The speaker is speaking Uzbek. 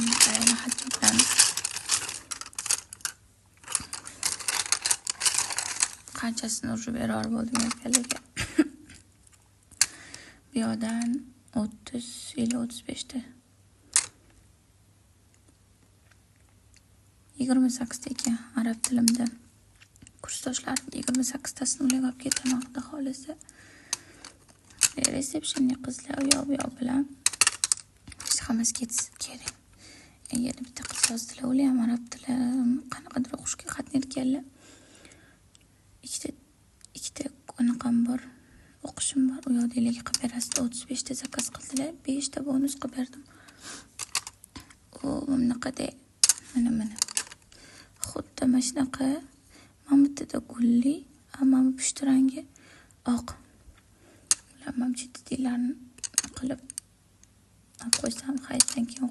Qaranglar, qanchasini уже beror bo'ldim erkaklarga. Bu yoqdan 30 или 35 ta. 28 ta ekan arab tilimda. Kursdoshlarim 28 tasini ular olib ketaman, xudo xohlasa. Resepsiyonli qizlar u yoq bu yoq bilan hammasi ketsa kerak. Yana bitta qiz yozdilar, ular ham arab tili qanaqadir o'qishga qatnayotganlar. Ikkita anaqam bor, o'qishim bor. U yoqdagilarga qilib berasiz. 35 ta zakaz qildilar, 5 ta bonus qilib berdim. U bunaqada mana mana. Xuddi mana shunaqa, mana bu yerda gulli, mana bu pushti rangi oq. Ular mana bu chetidaglarni qilib olib qo'ysam, hayitdan keyin